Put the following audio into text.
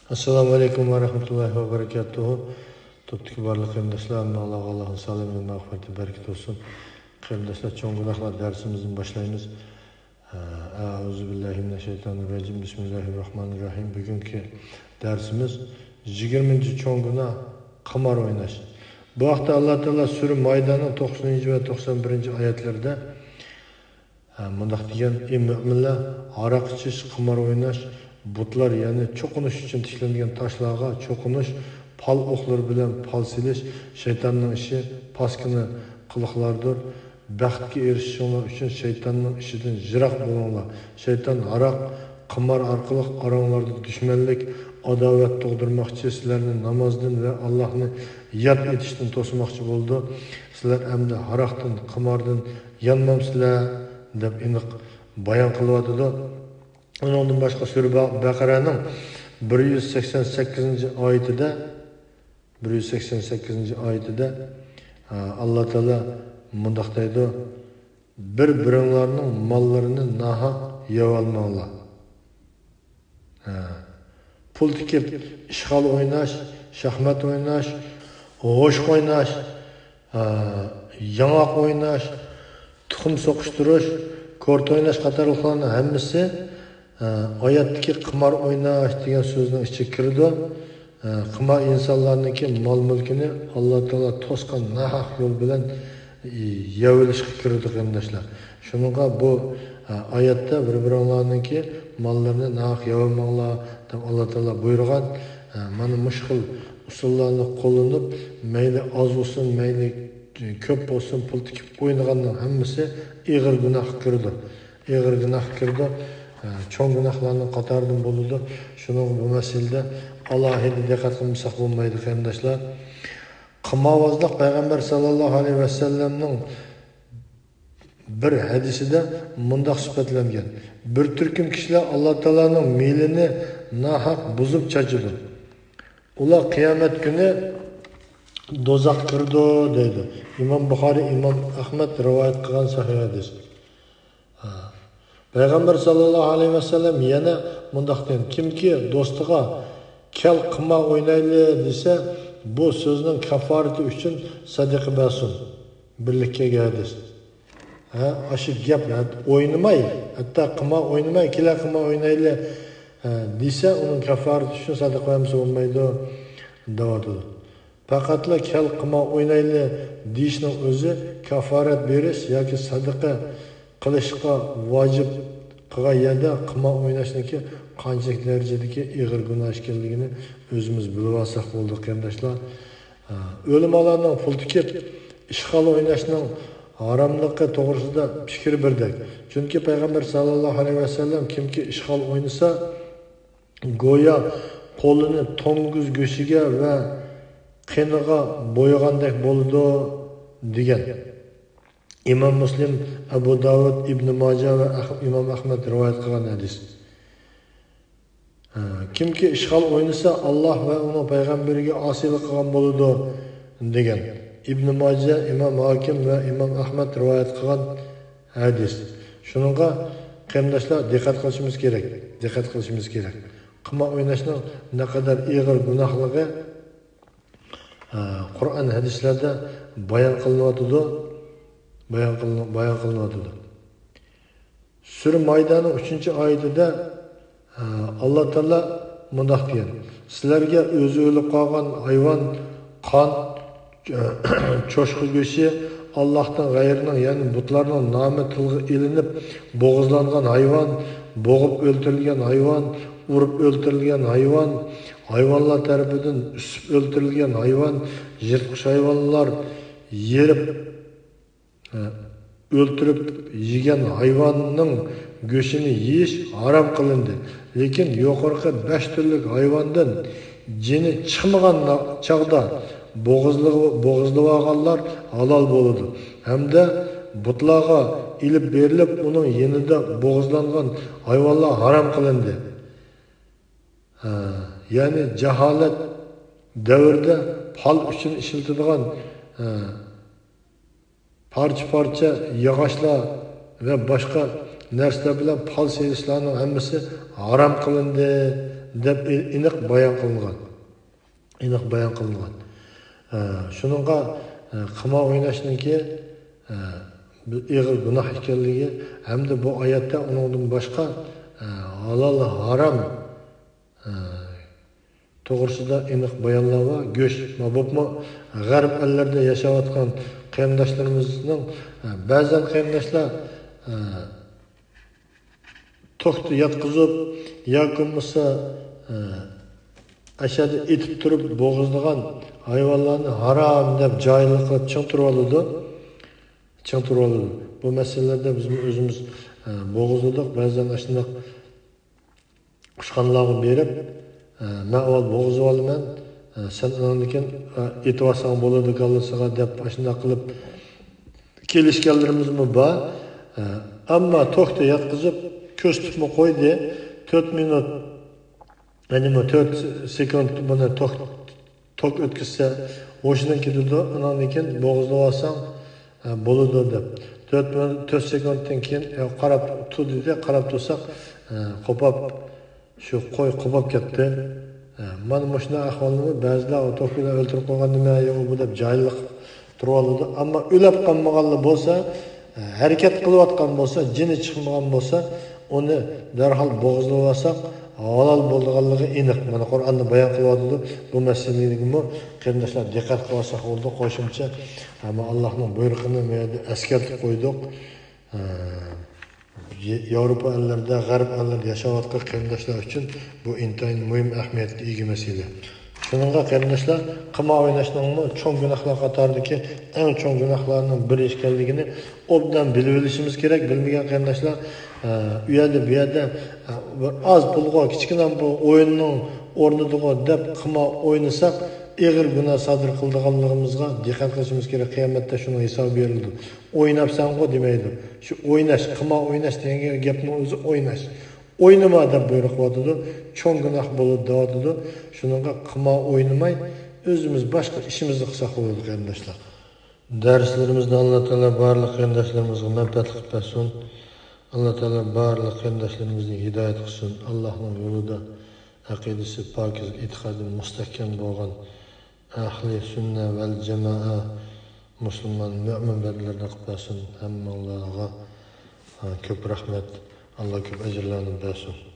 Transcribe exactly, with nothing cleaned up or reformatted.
ئەسسالامۇ ئەلەيكۇم ۋە رەھمەتۇللاھى ۋە بەرىكاتۇھۇ. توپتىكى بارلىق قېرىنداشلار، ھەممىڭلارغا ئاللاھنىڭ سالامى ۋە مەغپىرىتى، بەرىكىتى بولسۇن. قېرىنداشلار، چوڭ گۇناھلار دەرسىمىزنى باشلايمىز. ئەئۇزۇ بىللاھى مىنەششەيتانىررەجىم. بىسمىللاھىررەھمانىررەھىم. بۈگۈنكى دەرسىمىز يىگىرمىنچى چوڭ گۇناھ، قىمار ئويناش. بۇ ھەقتە ئاللا تائالا سۈرە مائىدەنىڭ توقسىنىنچى ۋە توقسان بىرىنچى ئايەتلىرىدە، ھە، مۇنداق دېگەن: «ئى مۆمىنلەر، ھاراق ئىچىش، قىمار ئويناش، بۇتلار، يەنى چوقۇنۇش ئۈچۈن تىكلەنگەن تاشلارغا چوقۇنۇش، پال ئوقلىرى بىلەن پال سېلىش شەيتاننىڭ ئىشى، پاسكىنا قىلىقلاردۇر. بەختكە ئېرىشىشىڭلار ئۈچۈن شەيتاننىڭ ئىشىدىن يىراق بولۇڭلار. شەيتان ھاراق، قىمار ئارقىلىق ئاراڭلاردا دۈشمەنلىك، ئاداۋەت تۇغدۇرماقچى، سىلەرنى نامازدىن ۋە ئاللاھنى ياد ئېتىشتىن توسماقچى بولىدۇ. سىلەر ئەمدى ھاراقتىن، قىماردىن يانمامسىلەر؟» دەپ ئېنىق بايان قىلىۋاتىدۇ. ئۇنىڭدىن باشقا سۈرە بە-، بەقەرەنىڭ بىر يۈز سەكسەن سەككىزىنچى ئايىتىدە، بىر يۈز سەكسەن سەككىزىنچى ئايىتىدە، ئە، ئاللا تائالا مۇنداق دەيدۇ: «بىر-بىرىڭلارنىڭ ماللىرىنى ناھەق يەۋالماڭلار.» ھە. پۇل تىكىپ، ئىشغال ئويناش، شاھمات ئويناش، غوشۇق ئويناش، ھە، ياڭاق ئويناش، تۇخۇم سوقۇشتۇرۇش، كورت ئويناش قاتارلىقلارنىڭ ھەممىسى، ھە، ئايەتتىكى قىمار ئويناش دېگەن سۆزنىڭ ئىچىگە كىرىدۇ. ھە، قىمار ئىنسانلارنىڭكى مال-مۈلكىنى ئاللا تائالا توسقان ناھەق يول بىلەن يەۋېلىشقا كىرىدۇ، قېرىنداشلار. شۇنىڭغا بۇ، ئە، ئايەتتە «بىر-بىرىڭلارنىڭكى ماللىرىنى ناھەق يەۋالماڭلار» دەپ ئاللا تائالا بۇيرۇغان. ئە، مانا مۇشۇ خىل ئۇسۇللارنى قوللىنىپ، مەيلى ئاز بولسۇن، مەيلى كۆپ بولسۇن، پۇل تىكىپ ئوينىغاننىڭ ھەممىسى ئېغىر گۇناھقا كىرىدۇ. ئېغىر گۇناھقا كىرىدۇ. ئە، چوڭ گۇناھلارنىڭ قاتارىدىن بولىدۇ. شۇنىڭغا بۇ مەسىلىدە ئالاھىدە دىققەت قىلمىساق بولمايدۇ، قېرىنداشلار. قىمارۋازلىق پەيغەمبەر ساللاللاھۇ ئەلەيھى ۋەسەللەمنىڭ بىر ھەدىسىدە مۇنداق سۈپەتلەنگەن: «بىر تۈركۈم كىشىلەر ئاللا تائالانىڭ مېلىنى ناھەق بۇزۇپ چاچىدۇ. ئۇلار قىيامەت كۈنى دوزاخقا كىرىدۇ» دەيدۇ. ئىمام بۇخارىي، ئىمام ئەخمەت رىۋايەت قىلغان سەھىھ ھەدىس. ھە. پەيغەمبەر ساللاللاھۇ ئەلەيھى ۋەسەللەم يەنە مۇنداق دېگەن: «كىمكى دوستىغا كەل قىمار ئوينايلى دېسە، بۇ سۆزنىڭ كاففارىتى ئۈچۈن سەدىقە بەرسۇن.» بىرلىككە كەلگەن ھەدىس. ھە، ئاشۇ گەپ، ھە، ئوينىماي، ھەتتا قىمار ئوينىماي، «كېلە قىمار ئوينايلى»، ھە، دېسە، ئۇنىڭ كاففارىتى ئۈچۈن سەدىقە بەرمىسە بولمايدۇ، دەۋاتىدۇ. پەقەتلا «كەل قىمار ئوينايلى» دېيىشنىڭ ئۆزى كاففارەت بېرىش ياكى سەدىقە قىلىشقا ۋاجىپ قىلغان يەردە قىمار ئويناشنىڭكى قانچىلىك دەرىجىدىكى ئېغىر گۇناھ ئىكەنلىكىنى ئۆزىمىز بىلىۋالساق بولدى، قېرىنداشلار. ئۆلىمالارنىڭ پۇل تىكىپ ئىشغال ئويناشنىڭ ھاراملىقى توغرىسىدا پىكرى بىردەك. چۈنكى پەيغەمبەر ساللاللاھۇ ئەلەيھى ۋەسەللەم «كىمكى ئىشغال ئوينىسا، گويا قولىنى توڭگۇز گۆشىگە ۋە قېنىغا بويىغاندەك بولىدۇ» دېگەن. ئىمام مۇسلىم، ئەبۇ داۋۇد، ئىبنى ماجە ۋە ئەخ-، ئىمام ئەخمەت رىۋايەت قىلغان ھەدىس. ھە، «كىمكى ئىشغال ئوينىسا، ئاللاھ ۋە ئۇنىڭ پەيغەمبىرىگە ئاسىيلىق قىلغان بولىدۇ» دېگەن. ئىبنى ماجە، ئىمام ھاكىم ۋە ئىمام ئەخمەت رىۋايەت قىلغان ھەدىس. شۇنىڭغا قېرىنداشلار دىققەت قىلىشىمىز كېرەك، دىققەت قىلىشىمىز كېرەك. قىمار ئويناشنىڭ نەقەدەر ئېغىر گۇناھلىقى، ھە، قۇرئان ھەدىسلەردە بايان قىلىنىۋاتىدۇ، بايان قىلىنىۋ-، بايان قىلىنىۋاتىدۇ. سۈرە مائىدەنىڭ ئۈچىنچى ئايىتىدە، ئە، ئاللا تائالا مۇنداق دېگەن: «سىلەرگە ئۆزى ئۆلۈپ قالغان ھايۋان، قان، چوشقا گۆشى، ئاللاھتىن غەيرىنىڭ، يەنى بۇتلارنىڭ نامى تىلغا ئېلىنىپ بوغۇزلانغان ھايۋان، بوغۇپ ئۆلتۈرۈلگەن ھايۋان، ئۇرۇپ ئۆلتۈرۈلگەن ھايۋان، ھايۋانلار تەرىپىدىن ئۈسۈپ ئۆلتۈرۈلگەن ھايۋان، يىرتقۇچ ھايۋانلار يېرىپ، ئۆلتۈرۈپ يېگەن ھايۋاننىڭ گۆشىنى يېيىش ھارام قىلىندى. لېكىن يۇقىرىقى بەش تۈرلۈك ھايۋاندىن جېنى چىقمىغان چاغدا بوغۇزلىغ-، بوغۇزلىۋالغانلار ھالال بولىدۇ ھەمدە بۇتلارغا ئېلىپ بېرىلىپ، ئۇنىڭ يېنىدا بوغۇزلانغان ھايۋانلار ھارام قىلىندى.» ھە، يەنى جاھالەت دەۋرىدە پال ئۈچۈن ئىشلىتىدىغان، ھە، پارچە-پارچە ياغاچلار ۋە باشقا نەرسىلەر بىلەن پال سېلىشلارنىڭ ھەممىسى ھارام قىلىندى. دەپ ئېنىق بايان قىلىنغان. ئېنىق بايان قىلىنغان. ئە، شۇنىڭغا، ئە، قىمار ئويناشنىڭكى، ئە، بىر ئېغىر گۇناھ ئىكەنلىكى ھەمدە بۇ ئايەتتە ئۇنىڭدىن باشقا، ئە، ھالال، ھارام، ئە، توغرىسىدا ئېنىق بايانلار بار. گۆش، ما بولۇپمۇ غەرب ئەللىرىدە ياشاۋاتقان قېرىنداشلىرىمىزنىڭ، ئە، بەزەن قېرىنداشلار، ئە، توكتا ياتقۇزۇپ ياكى بولمىسا، ئە، ئەشەدە ئېتىپ تۇرۇپ بوغۇزلىغان ھايۋانلارنى ھارام دەپ جاھىللىق قىلىپ چىڭ تۇرۇۋالىدۇ. چىڭ تۇرۇۋالىدۇ. بۇ مەسىلىلەردە بىزمۇ ئۆزىمىز، ئە، بوغۇزلىدۇق. بەزەن ئاشۇنداق ئۇچقانلارغا بېرىپ، ئە، مەن ئاۋۋال بوغۇزلىۋالىمەن، ئە، سەن ئاندىن كېيىن، ئە، ئېتىۋالساڭ بولىدۇ كاللىسىغا دەپ ئاشۇنداق قىلىپ كېلىشكەنلىرىمىزمۇ بار. ئە، ئەمما توكتا ياتقۇزۇپ كۆرسىتىپمۇ قويدى. تۆت مىنۇت، يەنى بۇ تۆت سېكۇنت بۇنى توك، توك ئۆتكۈزسە ھوشىدىن كېتىدۇ. ئاندىن كېيىن بوغۇزلىۋالساڭ، ئە، بولىدۇ دەپ. تۆت مىنۇت، تۆت سېكۇنتتىن كېيىن، ئە، قاراپ تۇر دېدى. قاراپ تۇرساق، ئە، قوپاپ، شۇ قوي قوپاپ كەتتى. ئە، مانا مۇشۇنداق ئەھۋالنىمۇ بەزىلەر ئۇ توك بىلەن ئۆلتۈرۈپ قويغان نېمە يا ئۇ بۇ دەپ جاھىللىق تۇرۇۋالىدۇ. ئەمما ئۆلۈپ قالمىغانلا بولسا، ھەرىكەت قىلىۋاتقان بولسا، جېنى چىقمىغان بولسا، ئۇنى دەرھال بوغۇزلىۋالساق ھالال بولىدىغانلىقى ئېنىق. مانا قۇرئاندا بايان قىلىۋاتىدۇ. بۇ مەسىلىگىمۇ قېرىنداشلار دىققەت قىلىۋالساق بولىدۇ. قوشۇمچە، ئەمما ئاللاھنىڭ بۇيرۇقىنى بۇ يەردە ئەسكەرتىپ قويدۇق. ئە، ياۋروپا ئەللىرىدە، غەرب ئەللىرىدە ياشاۋاتقان قېرىنداشلار ئۈچۈن بۇ ئىنتايىن مۇھىم ئەھمىيەتكە ئىگە مەسىلە. شۇنىڭغا قېرىنداشلار، قىمار ئويناشنىڭمۇ چوڭ گۇناھلار قاتارىدىكى ئەڭ چوڭ گۇناھلارنىڭ بىرى ئىكەنلىكىنى ئوبدان بىلىۋېلىشىمىز كېرەك. بىلمىگەن قېرىنداشلار، ئە، ئۇ يەردە، بۇ يەردە، ئە، بىر ئاز پۇلغا كىچىككىنە بۇ ئويۇننىڭ ئورنىدىغۇ دەپ قىمار ئوينىساق، ئېغىر گۇناھ سادىر قىلىدىغانلىقىمىزغا دىققەت قىلىشىمىز كېرەك. قىيامەتتە شۇنىڭ ھېسابى بېرىلىدۇ. ئويناپسەنغۇ دېمەيدۇ. شۇ ئويناش، قىمار ئويناش دېگەن گەپنىڭ ئۆزى ئويناش. ئوينىما دەپ بۇيرۇق قىلىۋاتىدۇ. چوڭ گۇناھ بولىدۇ دەۋاتىدۇ. شۇنىڭغا قىمار ئوينىماي، ئۆزىمىز باشقا ئىشىمىزنى قىلساق بولىدۇ، قېرىنداشلار. دەرسلىرىمىزنى ئاللا تائالا بارلىق قېرىنداشلىرىمىزغا مەنپەئەت قىلىپ بەرسۇن. ئاللا تائالا بارلىق قېرىنداشلىرىمىزنى ھىدايەت قىلسۇن. ئاللاھنىڭ يولىدا، ئەقىدىسى پاكىز، ئېتىقادى مۇستەھكەم بولغان ئەھلى سۈننە ۋەل جامائە مۇسۇلمان مۆمىن بەندىلىرىدىن قىلىپ بەرسۇن. ھەممىڭلارغا، ھە، كۆپ رەھمەت. ئاللا كۆپ ئەجىرلەرنى بەرسۇن.